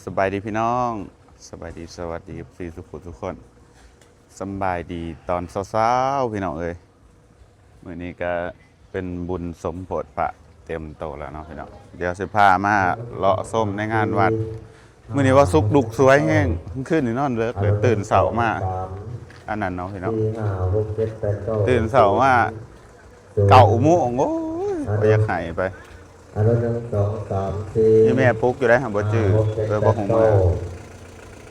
ສະບາຍດີພີ່ນ້ອງ ສະບາຍດີ ສະຫວັດດີ ເອັຟຊີ ທຸກຜູ້ທຸກຄົນ ສະບາຍດີຕອນເຊົ້າໆ ພີ່ນ້ອງເອີຍ. ມື້ນີ້ກະເປັນບຸນສົມໂພດພະເຕັມໂຕແລ້ວເນາະພີ່ນ້ອງ. ດຽວຊິພາມາເລາະຊົມໃນງານວັດ. ມື້ນີ້ວັນສຸກລຸກສວຍແຮງ, ຄືນນີ້ນອນເລິກເລີຍ, ຕື່ນເຊົ້າມາ ອັນນັ້ນເນາະພີ່ນ້ອງ, ຕື່ນເຊົ້າມາເກົ້າໂມງ ໂອ້ຍ ບໍ່ຢາກໃຫ້ໄປ. ອັນນັ້ນ ໜຶ່ງ ສອງ ສາມ ສີ່ ນີ້ແມ່ປຸກຢູ່ໃດ໋ ບໍ່ຈື່ ຫ້າ ຫົກ ເອີ ບໍ່ຮູ້ເມື່ອ ເຈັດ ແປດ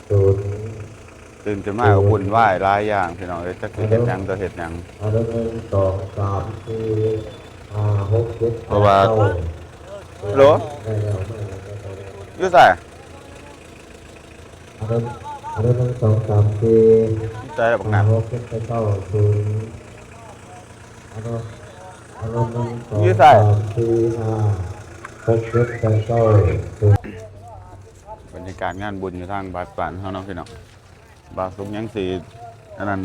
ເກົ້າ ສູນ ຕື່ນຂຶ້ນມາກໍວຸ່ນວາຍຫຼາຍຢ່າງພີ່ນ້ອງເອີຍ, ຈັກຊິເຮັດຫຍັງຕໍ່ເຮັດຫຍັງ. ອັນນັ້ນ ໜຶ່ງ ສອງ ສາມ ສີ່ ຫ້າ ຫົກ ເຈັດ ແປດ ເກົ້າ ໂລ ຢູ່ໃສ? ອັນນັ້ນ ອັນນັ້ນ ໜຶ່ງ ສອງ ສາມ ສີ່ ຢູ່ໃສລະບັກ ຫ້າ ຫົກ ເຈັດ ແປດ ເກົ້າ ສູນ ຢູ່ໃສ? ບັນຍາກາດງານບຸນຢູ່ທາງວັດບ້ານເຮົາເນາະພີ່ນ້ອງ. ບ່າວສຸກຍັງຊິ ອັນນັ້ນ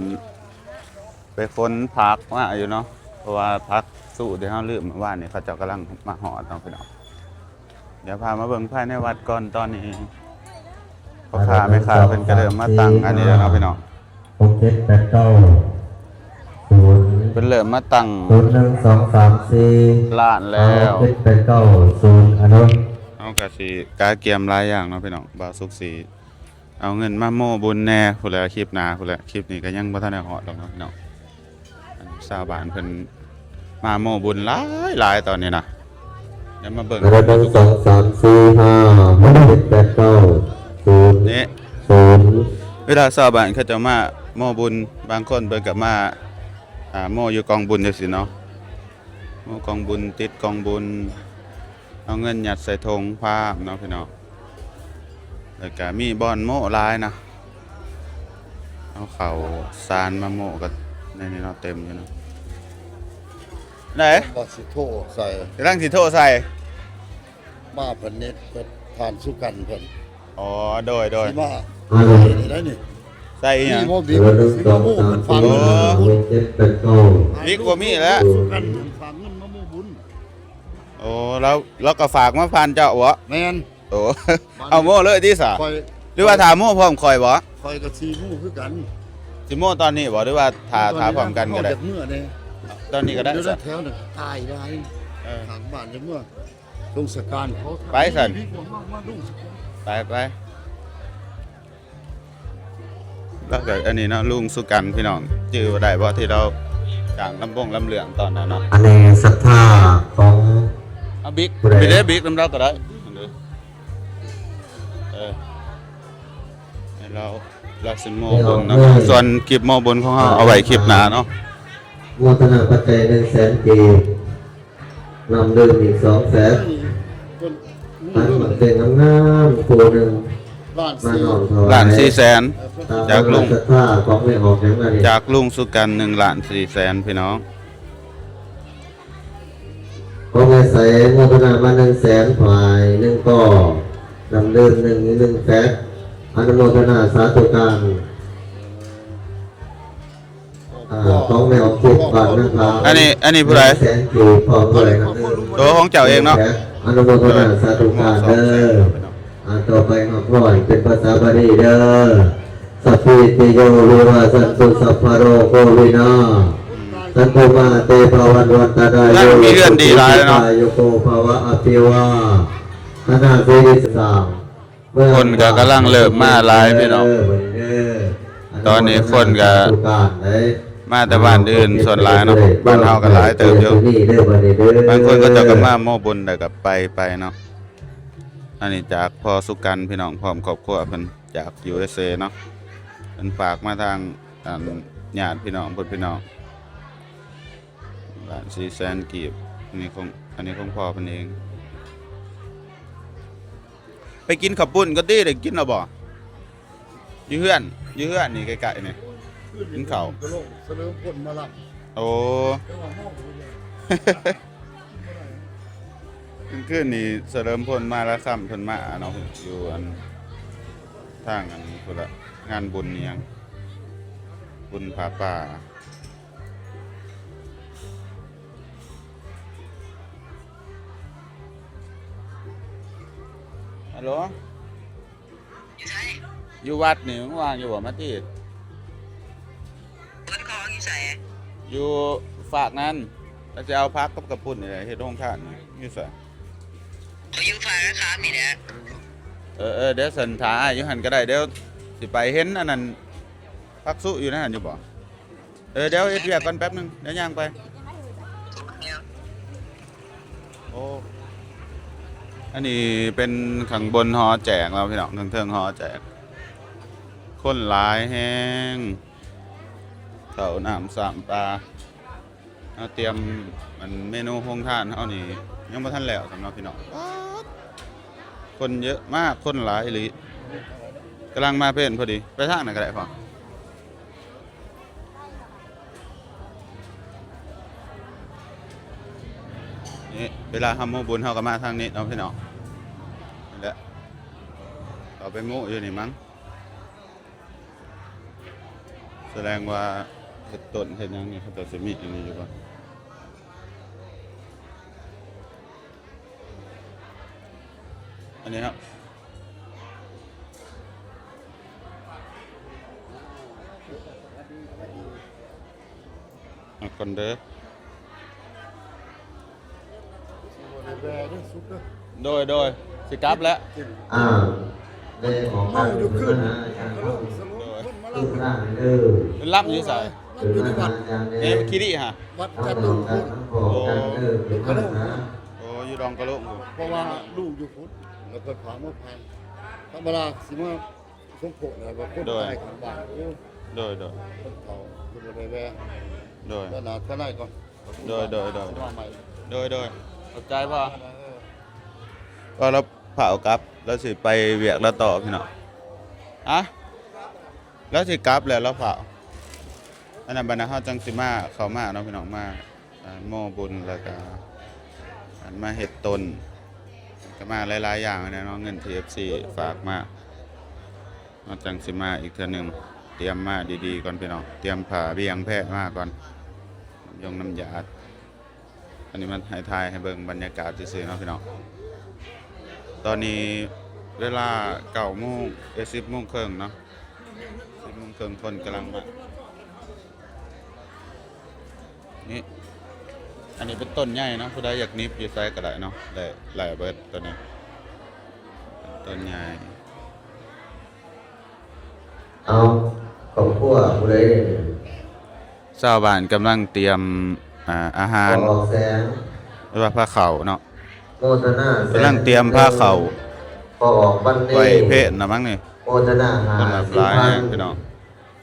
ໄປຂົນຜັກມາຢູ່ເນາະ, ເພາະວ່າຜັກສູ້ທີ່ເຮົາລືມມື້ວານນີ້ ເຂົາເຈົ້າກຳລັງມາຮອດເນາະພີ່ນ້ອງ. ດຽວພາມາເບິ່ງພາຍໃນວັດກ່ອນ. ຕອນນີ້ພໍ່ຄ້າແມ່ຄ້າເພິ່ນກະເລີ່ມມາຕັ້ງອັນນີ້ແລ້ວເນາະພີ່ນ້ອງ. ຫົກ ເຈັດ ແປດ ເກົ້າ ສູນ ເພິ່ນເລີ່ມມາຕັ້ງ ສູນ ໜຶ່ງ ສອງ ສາມ ສີ່ ຮ້ານແລ້ວ ຫ້າ ຫົກ ເຈັດ ແປດ ເກົ້າ ສູນ ອະນຸ ເຮົາກະຊິກະກຽມຫຼາຍຢ່າງເນາະພີ່ນ້ອງ. ບ່າວສຸກຊິ ເອົາເງິນມາໂມ້ບຸນແດ່ພຸ້ນແຫຼະ ຄລິບໜ້າພຸ້ນແຫຼະ. ຄລິບນີ້ກໍຍັງບໍ່ທັນໄດ້ຮອດດອກເນາະພີ່ນ້ອງ. ອັນຊາວບ້ານເພິ່ນມາໂມ້ບຸນຫຼາຍໆ ຕອນນີ້ນະ. ດຽວມາເບິ່ງ ໜຶ່ງ ສອງ ສາມ ສີ່ ຫ້າ ຫົກ ເຈັດ ແປດ ເກົ້າ ສູນ ນີ້ ສູນ. ເວລາຊາວບ້ານເຂົາເຈົ້າມາໂມ້ບຸນ ບາງຄົນເພິ່ນກໍມາ ອ່າ ໂມ້ຢູ່ກອງບຸນຈັ່ງຊີ້ເນາະ. ໂອ້ ກອງບຸນ ຕິດກອງບຸນ ເອົາເງິນຍັດໃສ່ຖົງພາມເນາະພີ່ນ້ອງ. ແລ້ວກະມີບ່ອນໂມ້ຫຼາຍນະ, ເອົາເຂົ້າສານມາໂມ້ກັນໃນນີ້ເນາະ, ເຕັມຢູ່ເນາະ. ໄດ້ ວ່າຊິໂທໃສ່ ກຳລັງຊິໂທໃສ່ ມາເພິ່ນເນັດ ເພິ່ນ ທ່ານສຸກັນເພິ່ນ. ອໍ ໂດຍໆ ຊິມາ ອືມ ເຮັດໃຫ້ໄດ້ນີ້ ໃສ່ອີ່ຫຍັງ? ມີບໍ່ບິກ ເອີ ໜຶ່ງ ສອງ ສາມ ສີ່ ຫ້າ ຫົກ ເຈັດ ແປດ ເກົ້າ ບິກບໍ່ມີແລ້ວ. ສຸກັນເພິ່ນຝາກເງິນມາໂມ້ບຸນ. ໂອ້ ລາວ ລາວກໍຝາກມາຜ່ານເຈົ້າບໍ? ແມ່ນ. ໂອ້ ເອົາໂມ້ເລີຍຕິສະ? ຂ້ອຍ ຫຼືວ່າຖ້າໂມ້ພ້ອມຂ້ອຍບໍ? ຂ້ອຍກໍຊິໂມ້ຄືກັນ. ຊິໂມ້ຕອນນີ້ບໍ ຫຼືວ່າຖ້າ ຖ້າພ້ອມກັນກໍໄດ້? ຕອນນີ້ກໍໄດ້ ດຽວແຖວນັ້ນຕາຍຫຼາຍ. ເອີ ທາງບ້ານຈະເມືອ ລົງສະການເຂົາ ໄປຊັ້ນ ມາ ມາລົງສະການ ໄປ ໄປ. ແລ້ວກໍອັນນີ້ເນາະ ລຸງສຸກັນພີ່ນ້ອງ ຈື່ໄດ້ບໍ່ ທີ່ລາວຈ້າງລຳວົງລຳເລື່ອງຕອນນັ້ນເນາະ? ອັນນີ້ສັດທາຂອງ ເອົາບິກ ຜູ້ໃດ ບິກເດ້ ບິກນຳລາວກໍໄດ້. ເອີ ໃຫ້ລາວ ລາວຊິໂມ້ບຸນເນາະ. ສ່ວນຄລິບໂມ້ບຸນຂອງເຮົາເອົາໄວ້ຄລິບໜ້າເນາະ. ໂມທະນາປັດໄຈໜຶ່ງແສນກີບ. ນ້ຳດື່ມອີກສອງແພັກ ອັນໝາກເຕັງງາມໆ ຄູ່ໜຶ່ງ ມານ້ອມຖວາຍ ລ້ານສີ່ແສນ ຈາກລຸງ ຈາກລຸງສຸກັນ ໜຶ່ງລ້ານສີ່ແສນ ພີ່ນ້ອງ. ພໍ່ແມ່ໃສ ໂມທະນາມາໜຶ່ງແສນ ຝ້າຍໜຶ່ງກໍ ນ້ຳດື່ມໜຶ່ງ ໜຶ່ງແພັກ ອະນຸໂມທະນາສາທຸການ. ອ່າ ຂອງແມ່ອອກທິດບ້ານນາຂາມ ອັນນີ້ ອັນນີ້ຜູ້ໃດ? ແສນກີບ ພ້ອມດ້ວຍນຳ ໂຕຂອງເຈົ້າເອງເນາະ ອະນຸໂມທະນາສາທຸການເດີ. ອ່າ ຕໍ່ໄປຮັບພອນເປັນພາສາບາລີເດີ ສັບພີຕິໂຍ ວິວາສັນຕຸ ສັບພະໂລໂກວິນາ ສັນຕຸ ມາເຕ ພະວັນວັນຕະລາໂຍ ສຸຂີພະຍາໂຍໂກ ພະວະ ອະພິວາທະນາ ສິລິສາງ ຄົນກໍກຳລັງເລີ່ມມາຫຼາຍພີ່ນ້ອງ. ຕອນນີ້ຄົນກໍມາແຕ່ບ້ານອື່ນສ່ວນຫຼາຍເນາະ, ບ້ານເຮົາກໍຫຼາຍເຕີບຢູ່. ບາງຄົນເຂົາເຈົ້າກໍມາໂມ້ບຸນແລ້ວກໍໄປ ໄປເນາະ. ອັນນີ້ຈາກພໍ່ສຸກັນພີ່ນ້ອງ ພ້ອມຄອບຄົວເພິ່ນຈາກ ຢູເອສເອ ເນາະ, ເພິ່ນຝາກມາທາງ ອັນ ຍາດພີ່ນ້ອງເພິ່ນ ພີ່ນ້ອງ. ລ້ານສີ່ແສນກີບ ອັນນີ້ຂອງ ອັນນີ້ຂອງພໍ່ເພິ່ນເອງ. ໄປກິນເຂົ້າປຸ້ນກໍຕິ ໄດ້ກິນແລ້ວບໍ່? ຢູ່ເຮືອນ ຢູ່ເຮືອນນີ້ໃກ້ໆນີ້ ກິນເຂົ້າ. ສະເຫຼີມພົນມາລຳ. ໂອ້ ຄືນນີ້ສະເຫຼີມພົນມາລະຄຳເພິ່ນມາເນາະ ຢູ່ອັນ ທາງອັນພຸ້ນລະ ງານບຸນອີ່ຫຍັງ ບຸນຜ້າປ່າ. ຮັລໂຫຼ. ຢູ່ໃສ? ຢູ່ວັດນີ້ ວ່າງຢູ່ບໍ່ ມາຕິດ? ເພິ່ນຂອງຢູ່ໃສ? ຢູ່ຟາກນັ້ນ ລະຊິເອົາຜັກກັບກະປຸ້ນນີ້ແຫຼະ ເຮັດໂຮງທານ. ຢູ່ໃສ? ເຂົາຢູ່ຟາກຂ້າງນີ້ແຫຼະ. ເອີໆ ດຽວຊັ້ນຖ້າອ້າຍຢູ່ຫັ້ນກະໄດ້ ດຽວຊິໄປ. ເຫັນອັນນັ້ນ ຜັກສຸຢູ່ໃນຫັ້ນຢູ່ບໍ່? ເອີ ດຽວເຮັດວຽກກ່ອນແປັບໜຶ່ງ ດຽວຍ່າງໄປ. ໂອ້ ອັນນີ້ເປັນຂ້າງບົນຫໍແຈກເນາະພີ່ນ້ອງ ເທິງເທິງຫໍແຈກ ຄົນຫຼາຍແຮງ. ເຂົ້ານ້ຳສາມປາ ເຮົາຕຽມອັນເມນູໂຮງທານເຮົານີ້ຍັງບໍ່ທັນແລ້ວຊ້ຳເນາະພີ່ນ້ອງ. ຄົນເຍີະມາກ ຄົນຫຼາຍອີ່ຫຼີ. ກຳລັງມາເພ້ນພໍດີ ໄປທາງນັ້ນກະໄດ້ພໍ່. ນີ້ເວລາເຮົາໂມບຸນເຮົາກະມາທາງນີ້ເນາະພີ່ນ້ອງ. ນີ້ແຫຼະ ເຂົາໄປໂມຢູ່ນີ້ມັ້ງ. ສະແດງວ່າເຮັດຕົ້ນເຮັດຫຍັງນີ້ ເຂົາເຈົ້າຊິມີອັນນີ້ຢູ່ບໍ່? ອັນນີ້ເນາະ ເອົາກ່ອນເດີ. ໂດຍໆ ຊິກັບແລ້ວ. ອ້າວ ແມ່ອອກມາ ເຮົາຢູ່ຄືນ ໂດຍ ຄືນລ່າງເດີ. ເປັນລຳຢູ່ໃສ? ຢູ່ໃນວັດ ໃນຄີຣີຫະ? ວັດຈະຕຸພຸ້ນ. ໂອ້ ໂອ້ ຢູ່ດອງກະໂລງພຸ້ນ. ເພາະວ່າລູກຢູ່ພຸ້ນ ແລ້ວເພິ່ນພາມາພັນ ທຳມະດາຊິມາ ສົມໂພດແລ້ວວ່າຄົນ ໂດຍ ຕາຍຂ້າງບ້ານ. ໂອ້ ໂດຍໆ ຄົນເຖົ້າຄືບໍ່ໄດ້ແວ່. ໂດຍ ເດີນໜ້າທະນາຍກ່ອນ. ໂດຍໆໆ ມາໃໝ່. ໂດຍໆ ຂອບໃຈພໍ່. ເອີ ວ່າລາວຟ້າວກັບ ລາວຊິໄປວຽກລາວຕໍ່ພີ່ນ້ອງ. ຮະ ລາວຊິກັບແລ້ວ ລາວຟ້າວ. ອັນນັ້ນບັດນັ້ນເຮົາຈັ່ງຊິມາ ເຂົ້າມາເນາະພີ່ນ້ອງ ມາ ອ່າ ໂມບຸນ ແລ້ວກະ ອັນມາເຮັດຕົ້ນ ກະມາຫຼາຍໆຢ່າງແຫຼະເນາະ ເງິນທີ່ເອັຟຊີຝາກມາ. ເຮົາຈັ່ງຊິມາອີກເທື່ອໜຶ່ງ ຕຽມມາດີໆກ່ອນພີ່ນ້ອງ ຕຽມຜ້າບ່ຽງແພມາກ່ອນ ນ້ຳຢົງນ້ຳຢາ. ອັນນີ້ມັນໃຫ້ຖ່າຍໃຫ້ເບິ່ງບັນຍາກາດຊື່ໆເນາະພີ່ນ້ອງ. ຕອນນີ້ເວລາເກົ້າໂມງ ເອີ ສິບໂມງເຄິ່ງເນາະ ສິບໂມງເຄິ່ງ ຄົນກຳລັງມາ. ນີ້ ອັນນີ້ເປັນຕົ້ນໃຫຍ່ເນາະ ຜູ້ໃດຢາກໜິບຢູ່ໃສກະໄດ້ເນາະ ໄດ້ຫຼາຍເບິດໂຕນີ້ ຕົ້ນໃຫຍ່. ເອົາ ຄອບຄົວຜູ້ໃດນີ້? ຊາວບ້ານກຳລັງຕຽມ ອ່າ ອາຫານ ບໍ່ອອກແສງ ຫຼືວ່າພາເຂົ້າເນາະ ໂມທະນາແສງ ກຳລັງຕຽມພາເຂົ້າ ບໍ່ອອກບັນເນ ໄຫວ້ເພນນະມັ້ງນີ້. ໂມທະນາຫ້າສິບພັນ ຄົນຫຼາຍແຮງພີ່ນ້ອງ.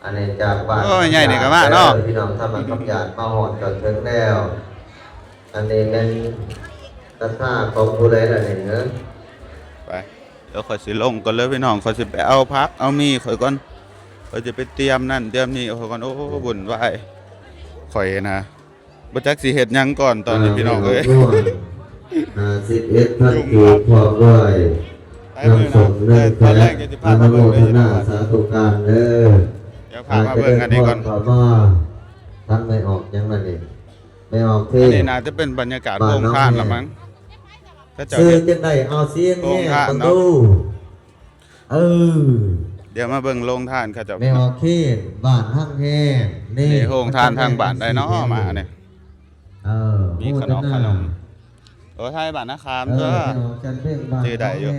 ອັນນີ້ຈາກບ້ານ ໂອ້ຍ ໃຫຍ່ນີ້ກະມາເນາະ ພີ່ນ້ອງທຳມະກັບຍາດມາຮອດຈົນເຖິງແລ້ວ. ອັນນີ້ແມ່ນສັດທາຂອງຜູ້ໃດລະນີ້ເອີ? ໄປ ດຽວຂ້ອຍຊິລົງກ່ອນເລີຍພີ່ນ້ອງ ຂ້ອຍຊິໄປເອົາຜັກເອົາໝີ່ຂ້ອຍກ່ອນ ຂ້ອຍຈະໄປຕຽມນັ້ນຕຽມນີ້ຂ້ອຍກ່ອນ. ໂອ້ ວຸ້ນວາຍ ຂ້ອຍນະ ບໍ່ຈັກຊິເຮັດຫຍັງກ່ອນຕອນນີ້ພີ່ນ້ອງເອີຍ. ຫ້າສິບເອັດພັນກີບ ພ້ອມດ້ວຍນ້ຳສົ້ມໜຶ່ງແພັກ ອະນຸໂມທະນາສາທຸການເດີ. ດຽວພາມາເບິ່ງອັນນີ້ກ່ອນ ທາງແມ່ອອກຫຍັງລະນີ້ ແມ່ອອກເທ ອັນນີ້ໜ້າຈະເປັນບັນຍາກາດໂຮງທານລະມັ້ງ ເຂົາເຈົ້າ ຊື່ຈັ່ງໃດ ເອົາສຽງແຮງເບິ່ງດູ. ເອີ ດຽວມາເບິ່ງໂຮງທານເຂົາເຈົ້າ ແມ່ອອກເຄນ ບ້ານຮັງແຮງ ນີ້ ນີ້ໂຮງທານທາງບ້ານໃດເນາະມານີ້. ເອີ ມີຂະໜົມຂະໜົມ. ໂອ້ ໄທບ້ານນາຄາມ ເອີ ເອີ ແມ່ອອກຈັນເພັງ ບ້ານ ຊື່ໄດ້ຢູ່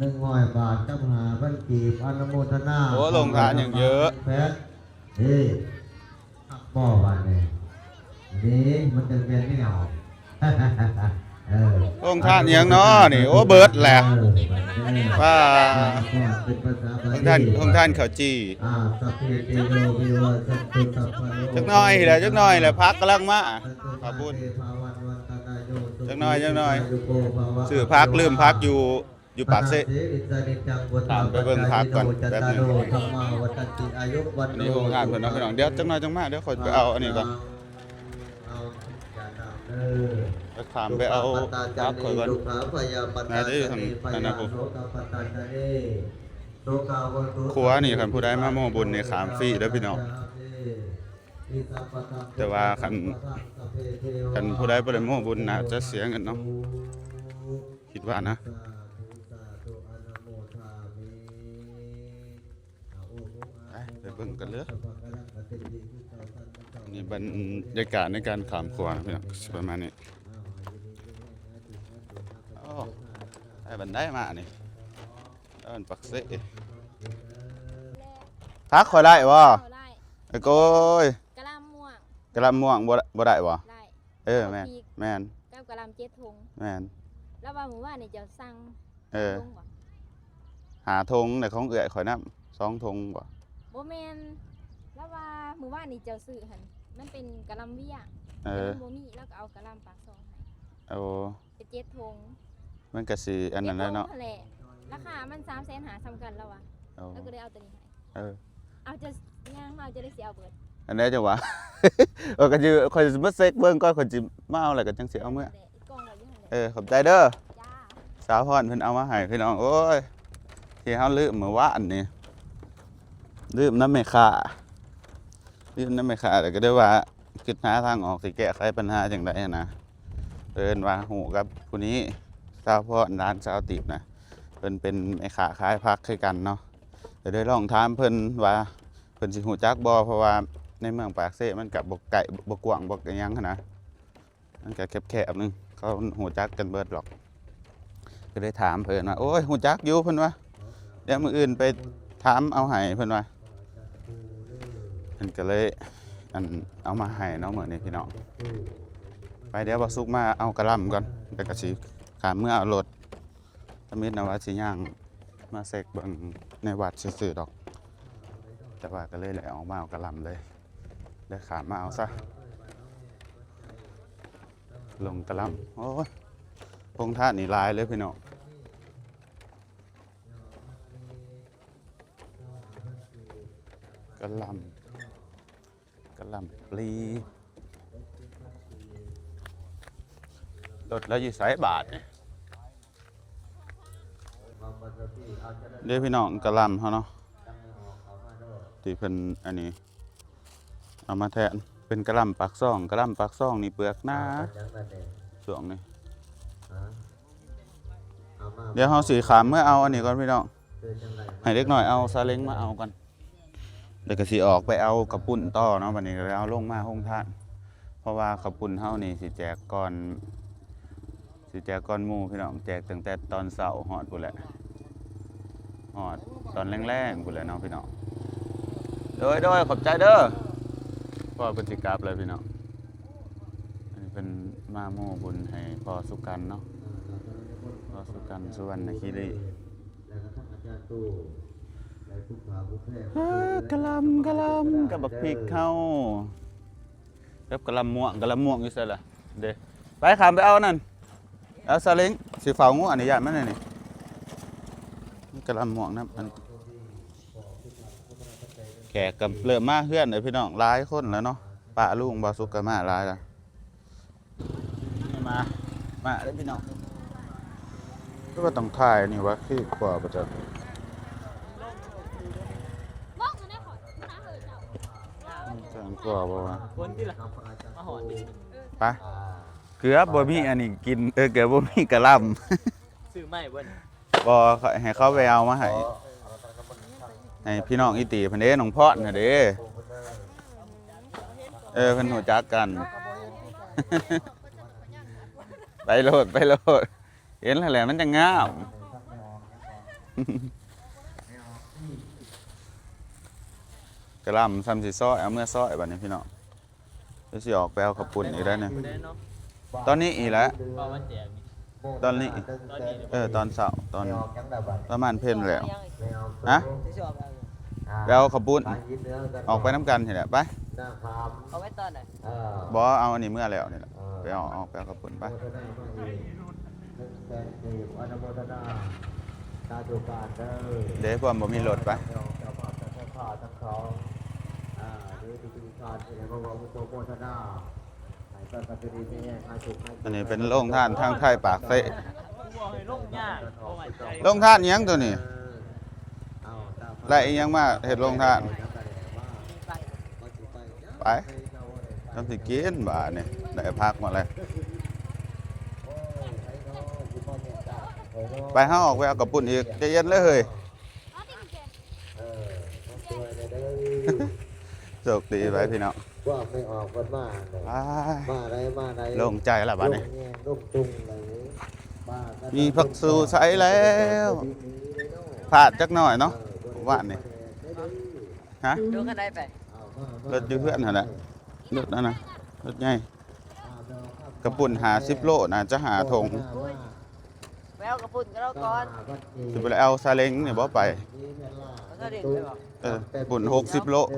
ໜຶ່ງຮ້ອຍບາດກັບຫ້າພັນກີບ ອະນຸໂມທະນາ. ໂອ້ ໂຮງທານຫຍັງເຍີະ ເອີ ຄັກບໍ່ບາດນີ້ ນີ້ມັນຈັ່ງແມ່ນແນວ ເອີ ໂຮງທານຫຍັງເນາະນີ້ ໂອ້ ເບິດແຫຼະ ເອີ ວ່າ ເປັນພາສາບາລີ ໂຮງທານ ໂຮງທານເຂົ້າຈີ່ ອ່າ ສັບເພເຕໂຍ ວິວາສັນຕຸ ສັບພະໂລ ຈັກໜ້ອຍແຫຼະ ຈັກໜ້ອຍແຫຼະ ຜັກກຳລັງມາ ເຂົ້າບຸນ ຈັກໜ້ອຍ ຈັກໜ້ອຍ ຊື້ຜັກ ລືມຜັກຢູ່ ຢູ່ປາກເຊ. ຖາມໄປເບິ່ງຜັກກ່ອນແປັບໜຶ່ງ. ອັນນີ້ໂຮງທານເພິ່ນເນາະພີ່ນ້ອງ ດຽວຈັກໜ້ອຍຈັ່ງມາ ດຽວຂ້ອຍໄປເອົາອັນນີ້ກ່ອນ ຖາມໄປເອົາຜັກຂ້ອຍກ່ອນ ໜ້າຈະຢູ່ທາງນັ້ນນະພຸ້ນ. ຄົວນີ້ ຄັນຜູ້ໃດມາໂມບຸນນີ້ ຂ້າມຟຣີເດີພີ່ນ້ອງ ແຕ່ວ່າຄັນ ຄັນຜູ້ໃດບໍ່ໄດ້ໂມບຸນ ໜ້າຈະເສຍເງິນເນາະ ຄິດວ່ານະ. ເບິ່ງກັນເດີ. ນີ້ບັນຍາກາດໃນການຂ້າມຂົວນະພີ່ນ້ອງ ຊິປະມານນີ້. ໂອ້ ໄດ້ບັນໄດມານີ້ ເອີ້ນປັກເຊ. ຜັກຂ້ອຍໄດ້ບໍ່? ເອົາໄດ້. ເອີ ໂກຍ ກະຫຼ່ຳມ່ວງ ກະຫຼ່ຳມ່ວງບໍ່ ບໍ່ໄດ້ບໍ່? ໄດ້. ເອີ ແມ່ນ ແມ່ນ ກັບກະຫຼ່ຳເຈັດຖົງ. ແມ່ນ. ລາວວ່າມື້ວານນີ້ເຈົ້າສັ່ງ ເອີ ຖົງບໍ່? ຫ້າຖົງ ແລ້ວຂອງເອື້ອຍຂ້ອຍນຳສອງຖົງບໍ່? ບໍ່ແມ່ນ ລາວວ່າມື້ວານນີ້ເຈົ້າຊື້ຫັ້ນ ມັນເປັນກະຫຼ່ຳວຽງ ເອີ ແຕ່ມັນບໍ່ມີ ລາວກໍເອົາກະຫຼ່ຳປາກຊ່ອງໃຫ້. ໂອ້ ເປັນເຈັດຖົງ. ມັນກໍຊິອັນນັ້ນແຫຼະເນາະ ເຈັດຖົງຫັ້ນແຫຼະ ລາຄາມັນສາມແສນຫ້າສ່ຳກັນ ລາວວ່າ. ໂອ້ ລາວກໍເລີຍເອົາໂຕນີ້ໃຫ້. ເອີ ເອົາ ເຈົ້າຍ່າງມາ ເຈົ້າໄດ້ຊິເອົາເບິດ. ອັນໃດຈັ່ງຫວາ? ເອີ ກໍຊິ ຂ້ອຍຊິມາເຊັກເບິ່ງກ່ອນ ຂ້ອຍຊິມາເອົາ ແລ້ວກໍຈັ່ງຊິເອົາເມືອ. ເອີ ຂອບໃຈເດີ. ສາວພອນເພິ່ນເອົາມາໃຫ້ພີ່ນ້ອງ. ໂອ້ຍ ທີ່ເຮົາລືມມື້ວານນີ້ ລືມນຳແມ່ຄ້າ ລືມນຳແມ່ຄ້າ ແລ້ວກໍໄດ້ວ່າຄິດຫາທາງອອກ ຊິແກ້ໄຂບັນຫາຈັ່ງໃດຫັ້ນນະ. ເອີ້ນວ່າຮູ້ກັບຜູ້ນີ້ ສາວພອນ ຫຼານສາວຕີບນະ ເພິ່ນເປັນແມ່ຄ້າຂາຍຜັກຄືກັນເນາະ. ກໍໄດ້ລອງຖາມເພິ່ນວ່າ ເພິ່ນຊິຮູ້ຈັກບໍ່ ເພາະວ່າໃນເມືອງປາກເຊມັນກໍບໍ່ໃກ້ ບໍ່ກວ້າງ ບໍ່ຫຍັງຫັ້ນນະ ມັນກໍແຄບໆໜຶ່ງ ເຂົາຮູ້ຈັກກັນເບິດດອກ. ກໍໄດ້ຖາມເພິ່ນວ່າ ໂອ້ຍ ຮູ້ຈັກຢູ່ ເພິ່ນວ່າ ດຽວມື້ອື່ນໄປຖາມເອົາໃຫ້ ເພິ່ນວ່າ. ເພິ່ນກໍເລີຍ ອັນ ເອົາມາໃຫ້ເນາະມື້ນີ້ພີ່ນ້ອງ. ໄປ ດຽວບ່າວສຸກມາເອົາກະຫຼ່ຳກ່ອນ ແລ້ວກໍຊິຂ້າມເມືອເອົາລົດ. ທຳອິດນະວ່າຊິຍ່າງມາເຊັກເບິ່ງໃນວັດຊື່ໆດອກ ແຕ່ວ່າກໍເລີຍໄດ້ອອກມາເອົາກະຫຼ່ຳເລີຍ ໄດ້ຂ້າມມາເອົາຊະ. ລົງກະຫຼ່ຳ ໂອ້ຍ ໂຮງທານນີ້ຫຼາຍເລີຍພີ່ນ້ອງ. ກະຫຼ່ຳ ກະຫຼ່ຳປລີ ລົດລະຢູ່ໃສບາດນີ້? ເດ້ພີ່ນ້ອງ ກະຫຼ່ຳເຮົາເນາະ ທີ່ເພິ່ນອັນນີ້ເອົາມາແທນ ເປັນກະຫຼ່ຳປາກຊ່ອງ. ກະຫຼ່ຳປາກຊ່ອງນີ້ເປືອກໜາ ຊ່ວງນີ້. ດຽວເຮົາຊິຂ້າມເມືອເອົາອັນນີ້ກ່ອນພີ່ນ້ອງ ໃຫ້ເດັກນ້ອຍເອົາຊາເລັງມາເອົາກ່ອນ ແລ້ວກໍຊິອອກໄປເອົາເຂົ້າປຸ້ນຕໍ່ເນາະ. ບັດນີ້ກໍເລີຍເອົາລົງມາໂຮງທານ ເພາະວ່າເຂົ້າປຸ້ນເຮົານີ້ຊິແຈກກ່ອນ ຊິແຈກກ່ອນໝູ່ພີ່ນ້ອງ ແຈກຕັ້ງແຕ່ຕອນເຊົ້າຮອດພຸ້ນແຫຼະ ຮອດຕອນແລງໆພຸ້ນແຫຼະເນາະພີ່ນ້ອງ. ໂດຍໆ ຂອບໃຈເດີ. ພໍ່ເພິ່ນຊິກັບແລ້ວພີ່ນ້ອງ ອັນນີ້ເພິ່ນມາໂມບຸນໃຫ້ພໍ່ສຸກັນເນາະ ພໍ່ສຸກັນ ສຸວັນນະຄີລີ. ເອີ ກະຫຼ່ຳ ກະຫຼ່ຳ ກັບບັກພິກເຮົາ ກັບກະຫຼ່ຳມ່ວງ. ກະຫຼ່ຳມ່ວງຢູ່ໃສລະ? ເດ້ ໄປ ຂ້າມໄປເອົານັ້ນ ເອົາຊາເລັງ ຊິເຝົ້າງວນີ້ ຢ້ານມັນອັນນີ້ ມີກະຫຼ່ຳມ່ວງນຳ. ອັນ ແຂກກໍເລີ່ມມາເຮືອນແລ້ວພີ່ນ້ອງ ຫຼາຍຄົນແລ້ວເນາະ ປ້າລຸງ ບ່າວສຸກກໍມາຫຼາຍລະ. ນີ້ມາ ມາເດີພີ່ນ້ອງ. ຄືວ່າຕ້ອງຖ່າຍນີ້ວະ ຄືກວ່າບໍ່ຈັກ ຈັກກວ່າບໍ່ວະ. ຄົນທີ່ລະ ມາຮອດ ໄປ ເກືອບບໍ່ມີອັນນີ້ກິນ ເອີ ເກືອບບໍ່ມີກະຫຼ່ຳ ຊື້ໃໝ່ເບິ່ງ. ບໍ່ ໃຫ້ເຂົາໄປເອົາມາໃຫ້ ໃຫ້ພີ່ນ້ອງອີ່ຕີເພິ່ນເດ້ ນ້ອງພອນຫັ້ນເດ້. ເອີ ເພິ່ນຮູ້ຈັກກັນ ໄປໂລດ ໄປໂລດ ເຫັນແລ້ວແຫຼະ ມັນຈັ່ງງາມ. ກະຫຼ່ຳຊ່ຳຊິຊອຍ ເອົາເມືອຊອຍບັດນີ້ພີ່ນ້ອງ. ດຽວຊິອອກໄປເອົາເຂົ້າປຸ້ນອີກໄດ້ນີ້ ຕອນນີ້ອີກແຫຼະ ຕອນນີ້ ເອີ ຕອນເຊົ້າ ຕອນປະມານເພັນແລ້ວ. ຮະ ໄປເອົາເຂົ້າປຸ້ນ ອອກໄປນຳກັນນີ້ແຫຼະ ໄປ. ເອົາໄວ້ຕອນໃດ? ບໍ່ ເອົາອັນນີ້ເມືອແລ້ວນີ້ແຫຼະ ໄປເອົາ ອອກໄປເອົາເຂົ້າປຸ້ນໄປ. ເດ້ ພວກບໍ່ມີລົດໄປ ອັນນີ້ເປັນໂຮງທານທາງໄທປາກເຊ ໂຮງທານອີ່ຫຍັງໂຕນີ້ ໄດ້ອີ່ຫຍັງມາເຮັດໂຮງທານ ໄປ ຕ້ອງຊິກິນບາດນີ້ ໄດ້ຜັກມາແລ້ວ. ໄປ ເຮົາອອກໄປເອົາເຂົ້າປຸ້ນອີກ ໃຈເຢັນເລີຍເຮີ້ຍ. ເອີ ຊ່ວຍແດ່ເດີ ໂຊກດີໄວ້ພີ່ນ້ອງ ພວກໄມ່ອອກເພິ່ນມາເລີຍ ອ້າຍ ມາໄດ້ ມາໄດ້ ໂລ່ງໃຈລະບາດນີ້ ລົງແຍງລົງຕຸງເລີຍ ມາກັນ ມີຜັກຊູໃສ່ແລ້ວ ພາດຈັກໜ້ອຍເນາະ ເອີ ວານນີ້ ຮະ ລົງຄັນໃດໄປ ລົດຢູ່ເຮືອນຫັ້ນແຫຼະ ລົດອັນນັ້ນ ລົດໃຫຍ່ ກະປຸ້ນຫ້າສິບໂລ ໜ້າຈະຫ້າຖົງ ໄປເອົາກະປຸ້ນກັບລາວກ່ອນ ຊິໄປເອົາຊາເລັງນີ້ບໍ່ໄປ ເອົາຊາເລັງໄປບໍ່ ເອີ ປຸ້ນຫົກສິບໂລ ໄປ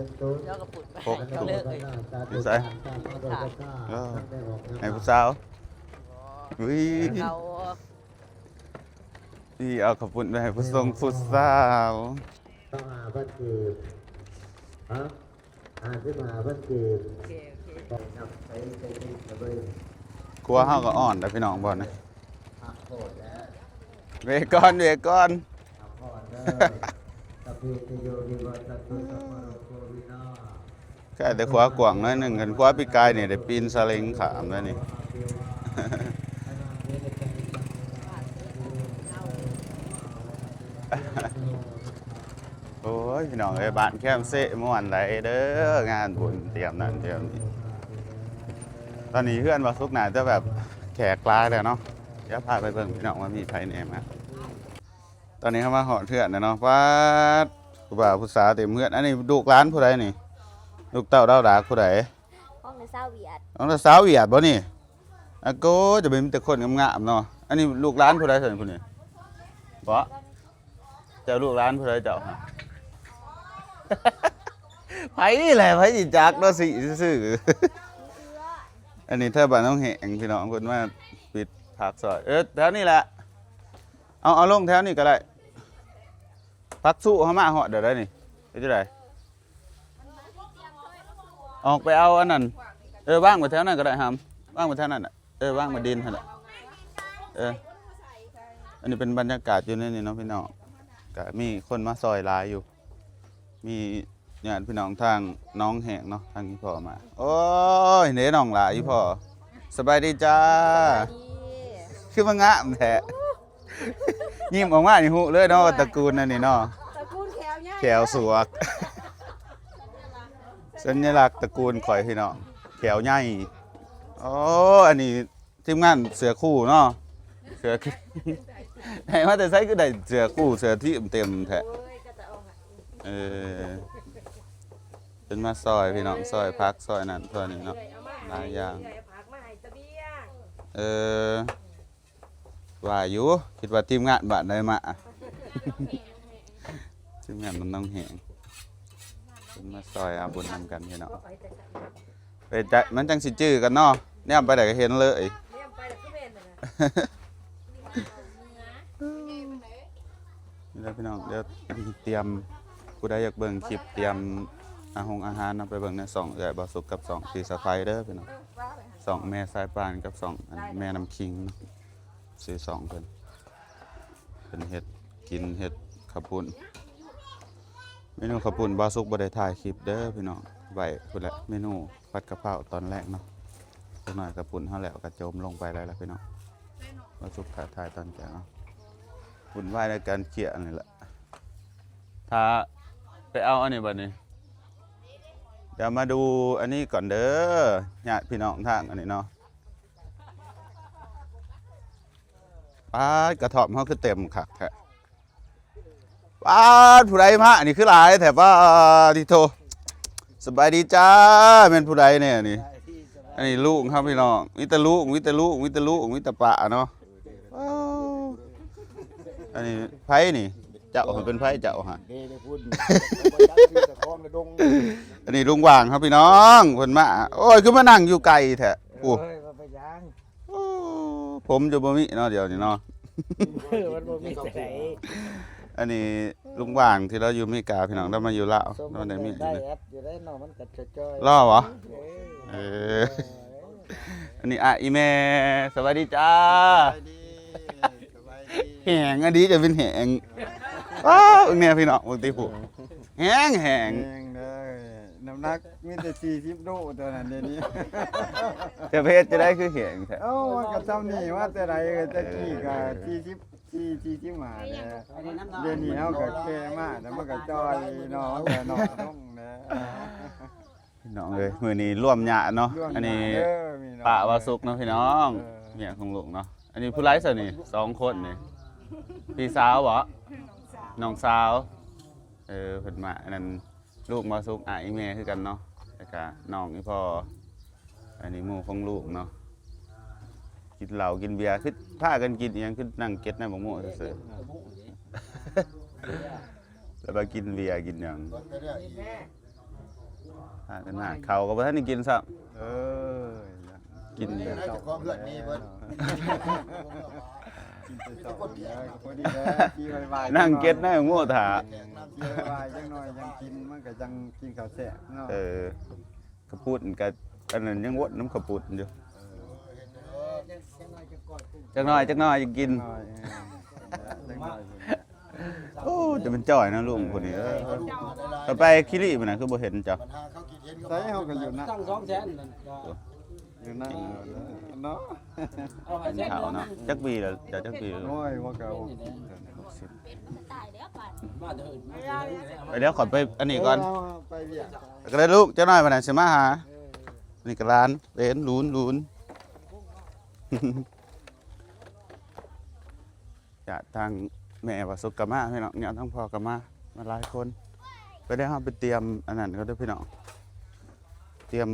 ເອົາກະປຸ້ນໄປ ຫົກຖົງ ຢູ່ໃສ ເອີ ໃຫ້ຜູ້ສາວ ອຸ້ຍ ເອົາ ນີ້ເອົາກະປຸ້ນໄປໃຫ້ຜູ້ຊົງຜູ້ສາວ ຕ້ອງຫ້າພັນກີບ ຮະ ຫ້າສິບຫ້າພັນກີບ ໂອເຄ ໂອເຄ ຕ້ອງນັບໃສ່ ໃສ່ຕິດລະເບີດ ຄົວເຮົາກໍອ່ອນແລ້ວພີ່ນ້ອງ ບ່ອນນີ້ ພັກຜ່ອນແລ້ວ ເວກ່ອນ ເວກ່ອນ ພັກຜ່ອນເດີ ສັບເພ ເຕ ໂຍ ວິວັດຊັນຕຸ ສັບພະໂລ ໂຄ ວິນາ ແຄ່ແຕ່ຂົວກວ້າງໜ້ອຍໜຶ່ງ ຄັນຂົວປີກາຍນີ້ໄດ້ປີນສາເລັງຂ້າມແລ້ວນີ້ ໂອ້ຍ ພີ່ນ້ອງເອີຍ ບ້ານແຄມເຊະມ່ວນໃດເດີ ງານບຸນຕຽມນັ້ນຕຽມນີ້ ຕອນນີ້ເຮືອນບ່າວສຸກໜ້າຈະແບບແຂກຫຼາຍແລ້ວເນາະ ດຽວພາໄປເບິ່ງພີ່ນ້ອງວ່າມີໃຜແດ່ມາ ຕອນນີ້ເຮົາມາຮອດເຮືອນແລ້ວເນາະ ປາດ ຜູ້ບ່າວຜູ້ສາວເຕັມເຮືອນ ອັນນີ້ລູກຫຼານຜູ້ໃດນີ້ ລູກເຕົ້າດາວດາກຜູ້ໃດ ຂອງນ້າສາວຫວຽດ ຂອງນ້າສາວຫວຽດບໍ່ນີ້ ອາໂກ ຈະເປັນມີແຕ່ຄົນງາມໆເນາະ ອັນນີ້ລູກຫຼານຜູ້ໃດຊັ້ນຜູ້ນີ້ ບໍ່ ເຈົ້າລູກຫຼານຜູ້ໃດເຈົ້າ ໃຜແຫຼະ ໃຜຊິຈັກເນາະ ຊິຊື່ໆ ອັນນີ້ແຖວບ້ານໜອງແຫ້ງພີ່ນ້ອງ ເພິ່ນມາປິດປາກຊອຍ ເອີ ແຖວນີ້ແຫຼະ ເອົາ ເອົາລົງແຖວນີ້ກໍໄດ້ ຜັກຊູເຮົາມາຮອດແລ້ວໃດນີ້ ເຮັດຈັ່ງໃດ ອອກໄປເອົາອັນນັ້ນ ເອີ ວາງໄວ້ແຖວນັ້ນກໍໄດ້ຫຳ ວາງໄວ້ແຖວນັ້ນແຫຼະ ເອີ ວາງໄວ້ດິນຫັ້ນແຫຼະ ເອີ ອັນນີ້ເປັນບັນຍາກາດຢູ່ໃນນີ້ເນາະພີ່ນ້ອງ ກະມີຄົນມາຊ່ອຍຫຼາຍຢູ່ ມີຍາດພີ່ນ້ອງທາງໜອງແຫ້ງເນາະ ທາງອີ່ພໍ່ມາ ໂອ້ຍ ເດ້ນ້ອງຫຼ້າ ອີ່ພໍ່ ສະບາຍດີຈ້າ ສະບາຍດີ ຄືມາງາມແທ້ ຍິ້ມອອກມານີ້ຮູ້ເລີຍເນາະ ວ່າຕະກູນອັນນີ້ເນາະ ຕະກູນແຂວໃຫຍ່ ແຂວສວກ ສັນຍະລັກຕະກູນຂ້ອຍພີ່ນ້ອງ ແຂວໃຫຍ່ ໂອ້ ອັນນີ້ທີມງານເສື້ອຄູ່ເນາະ ເສື້ອ ໄດ້ມາແຕ່ໃສຄືໄດ້ເສື້ອຄູ່ເສື້ອທີມເຕັມແທ້ ເອີ ເພິ່ນມາຊ່ອຍພີ່ນ້ອງ ຊ່ອຍຜັກຊ່ອຍນັ້ນຊ່ອຍນີ້ເນາະ ຫຼາຍຢ່າງ ເອີ ວ່າຢູ່ ຄິດວ່າທີມງານບ້ານໃດມາ ທີມງານໜອງແຫ້ງ ເພິ່ນມາຊ່ອຍຫາບຸນນຳກັນພີ່ນ້ອງ ເປັນໃຈ ມັນຈັ່ງຊິຈື່ກັນເນາະ ແນມໄປໃດກໍເຫັນເລີຍ ແນມໄປແລ້ວຄືແມ່ນນັ້ນນະ ນີ້ແຫຼະພີ່ນ້ອງ ດຽວຕຽມ ຜູ້ໃດຢາກເບິ່ງຄລິບຕຽມອາຫົງອາຫານເນາະ ໄປເບິ່ງໃນຊ່ອງເອື້ອຍບ່າວສຸກກັບຊ່ອງພີ່ສະໄພເດີພີ່ນ້ອງ ຊ່ອງແມ່ສາຍປານກັບຊ່ອງອັນແມ່ນ້ຳຄິງເນາະ ຊື່ຊ່ອງເພິ່ນ ເພິ່ນເຮັດກິນ ເຮັດເຂົ້າປຸ້ນ ເມນູເຂົ້າປຸ້ນ ບ່າວສຸກບໍ່ໄດ້ຖ່າຍຄລິບເດີພີ່ນ້ອງ ໄວ້ພຸ້ນແຫຼະ ເມນູຜັດກະເພົາຕອນແລງເນາະ ຈັກໜ້ອຍເຂົ້າປຸ້ນເຮົາແລ້ວກໍໂຈມລົງໄປໄດ້ລະພີ່ນ້ອງ ບ່າວສຸກຖ້າຖ່າຍຕອນແກງເອົາ ວຸ້ນວາຍໃນການເຈ້ຍນີ້ແຫຼະ ຖ້າໄປເອົາອັນນີ້ບັດນີ້ ດຽວມາດູອັນນີ້ກ່ອນເດີ ຍາດພີ່ນ້ອງທາງອັນນີ້ເນາະ ປາດ ກະທ່ອມເຮົາຄືເຕັມຄັກແທ້ ປາດ ຜູ້ໃດມາ ອັນນີ້ຄືຫຼາຍແທ້ ປາດ ຕິໂທ ສະບາຍດີຈ້າ ແມ່ນຜູ້ໃດແດ່ອັນນີ້ ອັນນີ້ລຸງເຮົາພີ່ນ້ອງ ມີແຕ່ລຸງ ມີແຕ່ລຸງ ມີແຕ່ລຸງ ມີແຕ່ປ້າເນາະ ປາດ ອັນນີ້ໃຜນີ້ ເຈົ້າເປັນໃຜເຈົ້າຫະ ເດ້ ເດ້ພຸ້ນ ອັນນີ້ລຸງຫວ່າງເຮົາພີ່ນ້ອງ ເພິ່ນມາ ໂອ້ຍ ຄືມານັ່ງຢູ່ໄກແທ້ ໂອ້ ເອີຍ ບໍ່ເປັນຫຍັງ ໂອ້ ຜົມຈະບໍ່ມີເນາະ ດຽວນີ້ເນາະ ເອີ ມັນບໍ່ມີແຕ່ໃດ ອັນນີ້ລຸງຫວ່າງທີ່ລາວຢູ່ອາເມລິກາພີ່ນ້ອງ ລາວມາຢູ່ລາວ ລາວໄດ້ມີ ໄດ້ແອັດຢູ່ໄດ໋ເນາະ ມັນກໍຈອຍໆ ລາວຫວາ ເອີ ເອີ ອັນນີ້ ອາ ອີ່ແມ່ ສະບາຍດີຈ້າ ສະບາຍດີ ສະບາຍດີ ແຫ້ງອັນນີ້ຈະເປັນແຫ້ງ ອ້າວ ເບິ່ງແດ່ພີ່ນ້ອງ ເບິ່ງຕິຜູ້ ແຫ້ງໆ ແຫ້ງເດີ ນ້ຳໜັກມີແຕ່ສີ່ສິບໂລຕອນນັ້ນ ດຽວນີ້ ຈະໄປເຮັດຈັ່ງໃດຄືແຫ້ງແທ້ ເອົ້າ ມັນກໍຊ່ຳນີ້ ວ່າແຕ່ໃດ ແຕ່ກີ້ກໍສີ່ສິບສີ່ ສີ່ສິບຫ້າແຫຼະ ດຽວນີ້ເຮົາກໍແກ່ມາ ແຕ່ມັນກໍຈ່ອຍເນາະ ມັນກໍນ້ອຍລົງແຫຼະ. ພີ່ນ້ອງເອີຍ ມື້ນີ້ລວມຍາດເນາະ ລວມຍາດ ອັນນີ້ ເອີ ພີ່ນ້ອງ ປ້າວາສຸກເນາະພີ່ນ້ອງ ເອີ ເມຍຂອງລຸງເນາະ ອັນນີ້ຜູ້ຫຼາຍຊະນີ້ ສອງຄົນນີ້ ພີ່ສາວບໍ? ນ້ອງສາວ ເອີ ເພິ່ນມາ ອັນນັ້ນ ລູກວາສຸກ ອ້າຍອີ່ແມ່ຄືກັນເນາະ ແລ້ວກະນ້ອງອີ່ພໍ່ ອັນນີ້ໝູ່ຂອງລຸງເນາະ ກິນເຫຼົ້າກິນເບຍ ຄືພາກັນກິນອີ່ຫຍັງ ຄືນັ່ງເກັດໃນບັກໂມ້ຊື່ໆ ແລ້ວມາກິນເບຍກິນຫຍັງ ພາກັນມາ ເຂົ້າກໍບໍ່ທັນໄດ້ກິນຊ້ຳ ເອີ ກິນ ເຈົ້າຂອງເຮືອນມີເບິດ ກິນແຕ່ເຊົ້າ ພໍດີແລ້ວ ນັ່ງເກັດໃນບັກໂມ້ຖ້າ ກິນວາຍໆ ຈັກໜ່ອຍຈັ່ງກິນ ມັນກໍຈັ່ງກິນເຂົ້າແຊບເນາະ ເອີ ເຂົ້າປຸ້ນກໍ ອັນນັ້ນຍັງວົນນຳເຂົ້າປຸ້ນຢູ່ ຈັກໜ່ອຍ ຈັກໜ່ອຍຈັ່ງກິນ ຈັກໜ່ອຍ ເອີ ຈັກໜ່ອຍ ໂອ້ ຈະເປັນຈ້ອຍເນາະລຸງຜູ້ນີ້ ເອີ ຕໍ່ໄປຄີລີ້ພຸ້ນນະ ຄືບໍ່ເຫັນເຈົ້າ ໃສເຮົາກໍຢູ່ນະ ຕັ້ງສອງແສນນັ້ນກໍ ຢູ່ນະເນາະ ເອົາໃຫ້ແສນໜຶ່ງ ເຖົ້າເນາະ ຈັກປີແລ້ວ ເຈົ້າຈັກປີແລ້ວ? ໂອ້ຍ ວ່າກໍຫົກສິບ ຫົກສິບ ມາເດີ ມາເດີ ໄປ ດຽວຂ້ອຍໄປອັນນີ້ກ່ອນ ເອີ ໄປວຽກ ກໍໄດ້ລູກ ຈັກໜ່ອຍບັດນີ້ຊິມາຫາ ນີ້ກໍຫຼານ ເຫຼນ ຫຼູນ ຫຼູນ ຍາດທາງແມ່ວາສຸກກໍມາພີ່ນ້ອງ ຍາດທາງພໍ່ກໍມາ ມາຫຼາຍຄົນ ໄປ ດຽວເຮົາໄປຕຽມອັນນັ້ນກ່ອນເດີພີ່ນ້ອງ ຕຽມ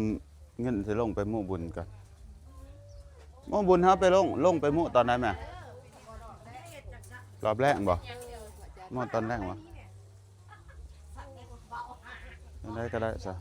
ເງິນຊິລົງໄປໂມ້ບຸນກ່ອນ ໂມ້ບຸນເຮົາໄປລົງ ລົງໄປໂມ້ຕອນໃດແມ່? ຮອບແລງບໍ? ໂມ້ຕອນແລງບໍ? ຈັ່ງໃດກໍໄດ້ຊະ